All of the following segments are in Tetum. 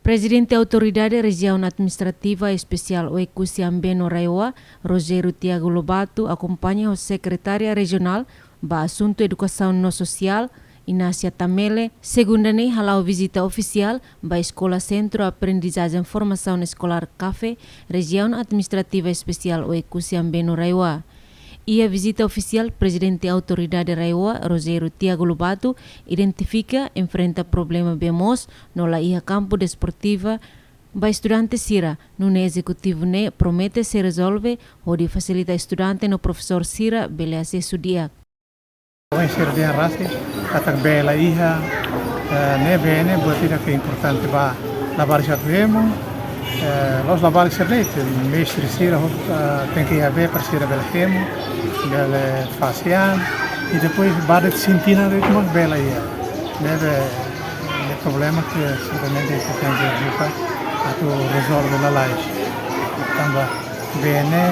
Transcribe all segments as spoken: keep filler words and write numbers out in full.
Prezidente Autoridade Rejiaun Administrativa Espesiál Oekusi Ambeno RAEOA, Rogério Tiago Lobato, akompaña ho Sekretária Rejionál ba Asuntu Edukasaun no Sosiál, Inácia Tamele, segunda ne'e hala'o vizita ofisiál ba Eskola Sentru Aprendizajen Formasaun Eskolár, CAFE, Rejiaun Administrativa Espesiál Oekusi Ambeno RAEOA. Iha vizita ofisiál, Prezidente Autoridade RAEOA, Rogério Tiago Lobato, identifika enfrenta problema bee moos no la iha kampu desportiva ba estudante sira, nune'e ezekutivu ne'e promete sei rezolve hodi fasilita estudante no profesór sira bele asesu di'ak. Ohin sira dehan rasik katak bee la iha, eh, ne'ebé ne'e buat ida ke importante ba labarik atu hemu, eh, la'ós labarik sira de'it, mestre sira, eh, tenke iha bee para sira bele hemu, bele fase an, i depois badak sintina de'it mós bee la iha. Ne'ebé ne'e problema ke seguramente ke tenke buka atu rezolve lalais. Tanba bee ne'e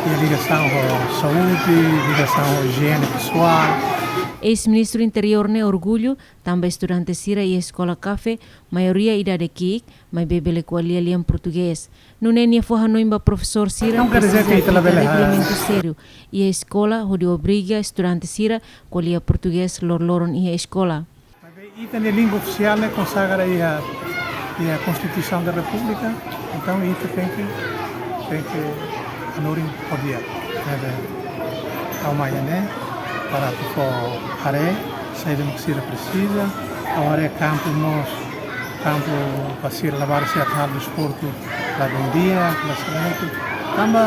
iha ligasaun ho saúde, ligasaun ho ijiene pesoál. Eis-Ministru Interiór ne'e orgullu tanba estudante sira iha Eskola CAFE, maioria idade ki'ik, maibé bele ko'alia lian portugés. Nune'e nia fó hanoin ba profesór sira, não quer dizer presiza que ita la aplika bele ha- regulamentu sériu iha eskola hodi obriga estudante sira ko'alia portugés loroloron iha eskola. Maibé ita-nia língua ofisiál ne'e konsagra iha, iha Konstituisaun da Repúblika, entaun ita tenke, tenke hanorin ho di'ak. Ne'ebé ha'u mai iha ne'e para atu fó haree saida mak sira presiza, ha'u haree kampu mós, kampu ba sira labarik sira atu halo desportu ladún di'ak, la sira ne'e. Tanba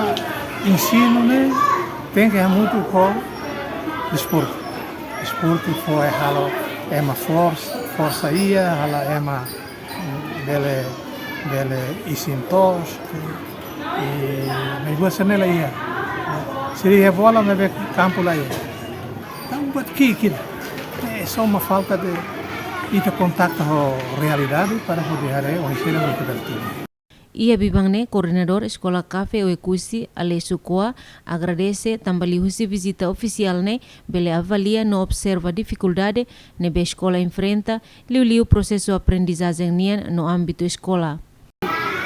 ensinu ne'e tenke hamutuk ho desportu. Desportu fó, eh, halo ema forsa, forsa iha, halo ema, mm, bele, bele isin toos. I, maibé buat sira ne'e la iha. Sira iha bola, maibé kampu la iha. Entaun buat ki'ik ida. É só uma falta de ita kontaktu ho realidade para hodi haree oinsá ita bele tudu. Iha biban ne'e, koordenadór Eskola CAFE Oekusi, Alessio Coa, agradese tanba liuhusi vizita ofisiál ne'e bele avalia no observa difikuldade ne'ebé eskola enfrenta, liuliu prosesu aprendizajen nian no ámbitu eskola.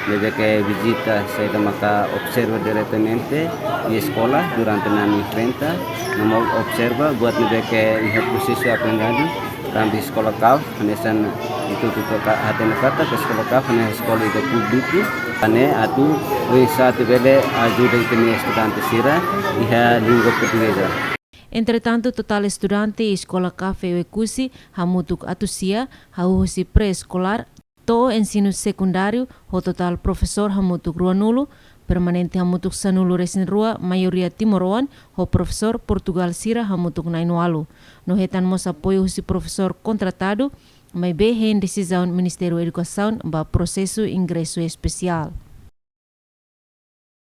Ne'ebé ke vizita saida maka observa diretamente iha eskola durante na'an enfrenta, no mós observa buat ne'ebé ke iha prosesu aprendizagem, tanba Eskola CAFE, hanesan ita hotu ka-, hatene katak Eskola CAFE ne'e eskola ida públiku, ane atu oinsá atu bele ajuda ita-nia estudante sira iha língua portugeza. Entretantu, totál estudante Eskola CAFE Oekusi hamutuk atus sia, hahú husi pré-eskolár to'o ensinu sekundáriu, ho totál profesór hamutuk ruanulu, permanente hamutuk sanulu-resin-rua, maioria timoroan, ho profesór Portugál sira hamutuk na'in-ualu. No hetan mós apoiu husi profesór kontratadu, maibé hein desizaun Ministériu Edukasaun ba prosesu ingresu espesiál.